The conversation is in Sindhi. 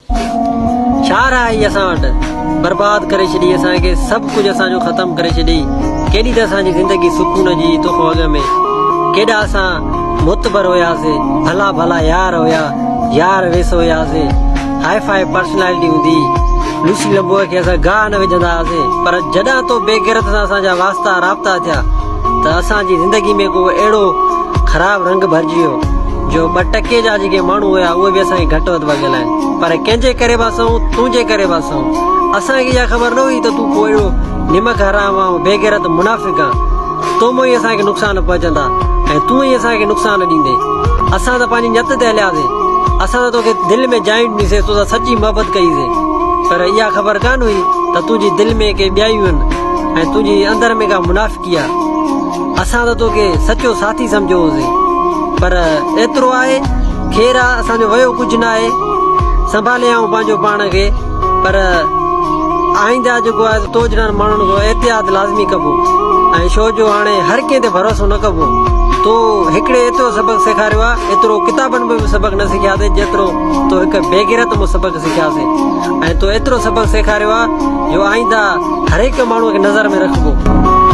ڇا رهائي اسان وٽ؟ برباد ڪري ڇڏي اسان کي، سڀ ڪجهه اسان جو ختم ڪري ڇڏي. ڪيڏي ته اسان جي زندگي سڪون جي هئي توکان اڳ ۾. ڪيڏا اسان معتبر هياسي، ڀلا ڀلا يار هيا، يار ويس هياسي، هائي فائي پرسنالٽي هوندي هئي. لوسي لنبوء کي اسان گاهه نه وجهندا هئاسي، پر جڏهن تو بي غيرت سان اسان جا واسطا رابطا ٿيا ته اسان جي زندگي ۾ ڪو اهڙو خراب رنگ ڀرجي ويو جو ٻه ٽڪي جا جيڪي ماڻهو هيا اهي به اسان کي گهٽ وڌ پيا ڳالهائين. پر ڪنهن جي ڪري باسئون، تنهنجي ڪري باسئون. اسان کي اها خبر نه هئي ته تون ڪو اهڙو نمڪ حرام ۽ بي غيرت منافق آن. تو مان ئي اسان کي نقصان پهچندا ۽ تون ئي اسان کي نقصان ڏيندين. اسان ته پنهنجي نيت تي هلياسين. اسان ته توکي دل ۾ جايون ڏنيسين، توسان سچي محبت ڪئيسين. پر اها خبر ڪانه هئي ته تنهنجي دل ۾ ڪي ٻيائيون آهن ۽ تنهنجي اندر ۾ ڪا منافقي آهي. اسان ته توکي سچو ساٿي سمجهيو هوسين. پر ايترو آهي، خير آ، اسان جو ويو ڪجهه ناهي. سنڀالي آئون پنهنجو پاڻ کي. پر آئنده جيڪو آهي سو تو جهڙن ماڻهن کان احتياط لازمي ڪبو ۽ شو جو هاڻي هر ڪنهن تي ڀروسو نه ڪبو. تو هڪڙي ايترو سبق سيکاريو آهي، ايترو ڪتابن ۾ به سبق نه سکياسين جيترو تو هڪ بيغيرت مون سبق سکياسين ۽ تو ايترو سبق سيکاريو آهي جو آئنده هر هڪ ماڻهو کي نظر ۾ رکبو.